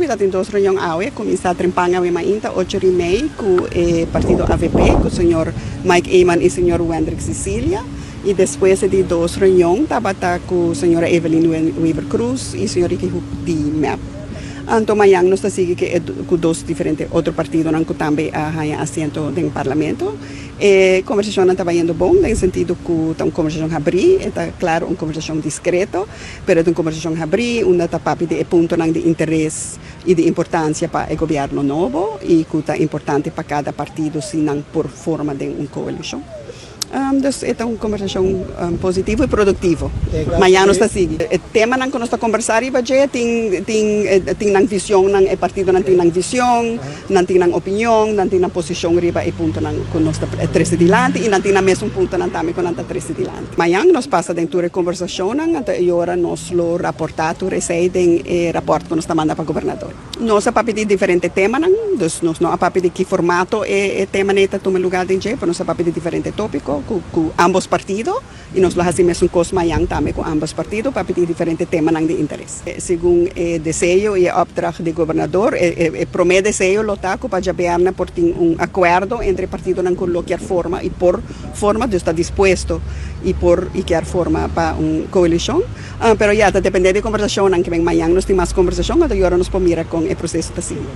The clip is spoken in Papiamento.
Mi tin dos reunion awe, cuminsa trempan awe mainta, 8:30, cu e partido AVP, cu señor Mike Eman y señor Wendrick Cecilia. Y despues di dos reunion, tabata cu señora Evelyn Wever Croes y señor Ricky Hoek di MEP. Anto mañan nos ta sigui cu dos diferente otro partidonan cu tambe a haya asiento den parlamento. E conversacion ta bayendo bon, den sentido cu ta un conversacion habri, ta claro, un conversacion discreto, pero ta un conversacion habri, unda ta papia di puntonan di interes y di importancia pa e gobierno nobo y cu ta importante pa cada partido si nan por forma di un coalicion. Dus e ta un conversacion positivo y productivo. Mañan nos ta sigui. E temanan cu nos ta conversa riba dje tin nan vision, nan e partidonan tin nan vision, nan tin nan opinion, nan tin nan posicion riba e puntonan cu nos ta trece dilanti y nan tin nan mesun puntonan tambe cu nan ta trece dilanti. Mañan nos pasa den tur e conversacionnan, anto e ora nos lo raporta tur esey den e rapport cu nos ta manda pa gobernador. Nos a papia di diferente temanan, dus nos no a papia di ki formato e tema nan ta tuma lugar den dje, pero nos a papia di diferente topico cu ambos partido y nos lo haci mesun cos mañan tambe cu ambos partido pa papia di diferente temanan di interes. Segun e deseo y e opdracht di gobernador, e prome deseo lo ta cu pa diabierna por tin un acuerdo entre partidonan cu lo kier forma y por forma, dus ta dispuesto y por y kier forma pa un coalicion. Pero ya, ta depende di conversacionnan, cu mañan nos tin mas conversacion, anto nos por mira con e proceso ta sigui.